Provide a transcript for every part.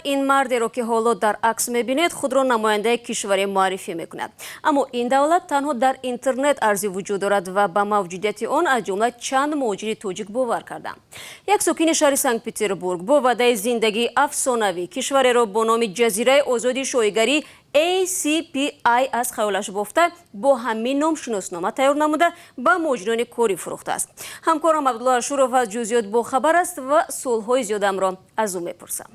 Ин мардеро, ки ҳоло дар акс мебинед, худро намояндаи кишваре муаррифӣ мекунад, аммо ин давлат танҳо дар интернет арзи вуҷуд дорад ва ба мавҷудияти он аз ҷумла чанд муҳоҷири тоҷик бовар карданд. Як сокини шаҳри Санкт Петербург бо ваъдаи зиндагии афсонавӣ кишвареро бо номи Ҷазираи озоди шоҳигарӣ ACPI аз хаёлаш бофта, бо ҳамин ном шиноснома тайёр намуда, ба муҳоҷирони корӣ фурӯхтааст. Ҳамкорам Абдулло Ашуров аз ҷузъиёт бохабар аст ва суолҳои зиёдамро аз ӯ мепурсам.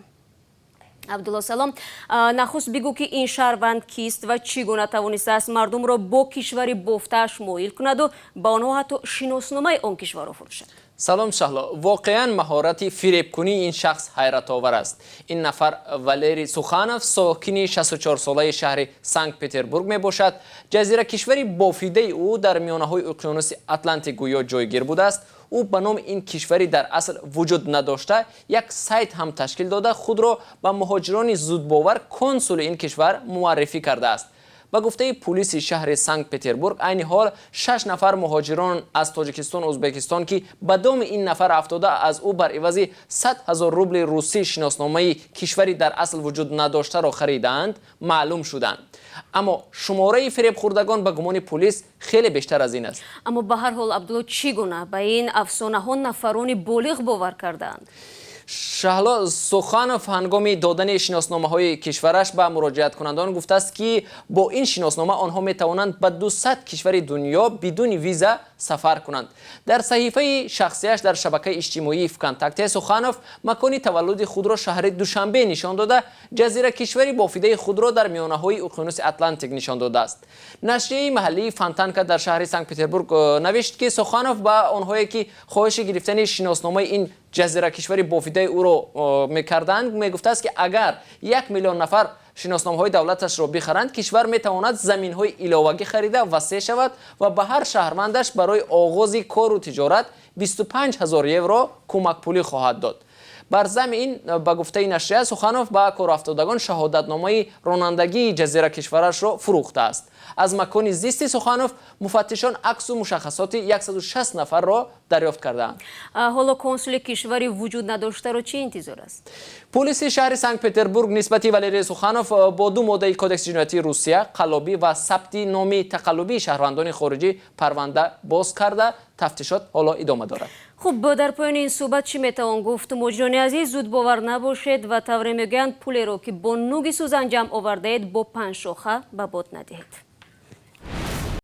Абдулло, салом. Нахуст бигӯ, ки ин шаҳрванд кист ва чӣ гуна тавонистааст мардумро бо кишвари бофтааш моил кунаду ба онҳо ҳатто шиносномаи он кишварро фурӯшад? Салом, Шаҳло. Воқеан, маҳорати фиребкунии ин шахс ҳайратовар аст. Ин нафар Валерий Суханов, сокини 64-солаи шаҳри Санкт Петербург мебошад. Ҷазира кишвари бофидаи ӯ дар миёнаҳои уқёнуси Атлантик гӯё ҷойгир будааст. Ӯ ба номи ин кишвари дар асл вуҷуд надошта як сайт ҳам ташкил дода, худро ба муҳоҷирони зудбовар консули ин кишвар муаррифӣ кардааст. Ба гуфтаи пулиси шаҳри Санкт Петербург, айни ҳол шаш нафар муҳоҷирон аз Тоҷикистон, Ӯзбекистон, ки ба доми ин нафар афтода, аз ӯ бар ивази 100 ҳазор рубли русӣ шиносномаи кишвари дар асл вуҷуд надоштаро харидаанд, маълум шуданд. Аммо шумораи фиребхӯрдагон, ба гумони пулис, хеле бештар аз ин аст. Аммо ба ҳар ҳол, Абдулло, чӣ гуна ба ин афсонаҳо нафарони болиғ бовар кардаанд? Шаҳло, Суханов ҳангоми додани шиносномаҳои кишвараш ба муроҷиаткунандагон гуфтааст, ки бо ин шиноснома онҳо метавонанд ба 200 кишвари дунё бидуни виза сафар кунанд. Дар саҳифаи шахсияш дар шабакаи иҷтимоии ВКонтакте Суханов макони таваллуди худро шаҳри Душанбе нишон дода, ҷазира кишвари бофидаи худро дар миёнаҳои уқёнуси Атлантик нишон додааст. Нашрияи маҳаллии Фонтанка дар шаҳри Санкт Петербург навишт, ки Суханов ба онҳое, ки хоҳиши гирифтани шиносномаи ин ҷазира кишвари бофидаи ӯро мекарданд, мегуфтааст, ки агар 1 миллион нафар шиносномаҳои давлаташро бихаранд, кишвар метавонад заминҳои иловагӣ харида, васеъ шавад ва ба ҳар шаҳрвандаш барои оғози кору тиҷорат 25 ҳазор евро кӯмакпулӣ хоҳад дод. Бар замми ин, ба гуфтаи нашрия, Суханов ба корафтодагон шаҳодатномаи ронандагии ҷазира кишварашро фурӯхтааст. Аз макони зисти Суханов муфаттишон аксу мушаххасоти 160 нафарро дарёфт кардаанд. Ҳоло консули кишвари вуҷуд надоштаро чӣ интизор аст? Пулиси шаҳри Санкт Петербург нисбати Валерий Суханов бо ду моддаи Кодекси ҷиноятии Русия, қаллобӣ ва сабти номи тақаллубии шаҳрвандони хориҷӣ, парванда боз карда, тафтишот ҳоло идома дорад. Хуб, дар поёни ин суҳбат чӣ метавон гуфт? Муҳоҷирони азиз, зудбовар набошед ва тавре мегӯянд, пулеро, ки бо нуги сӯзан ҷамъ овардаед, бо панҷшоха ба бод надиҳед.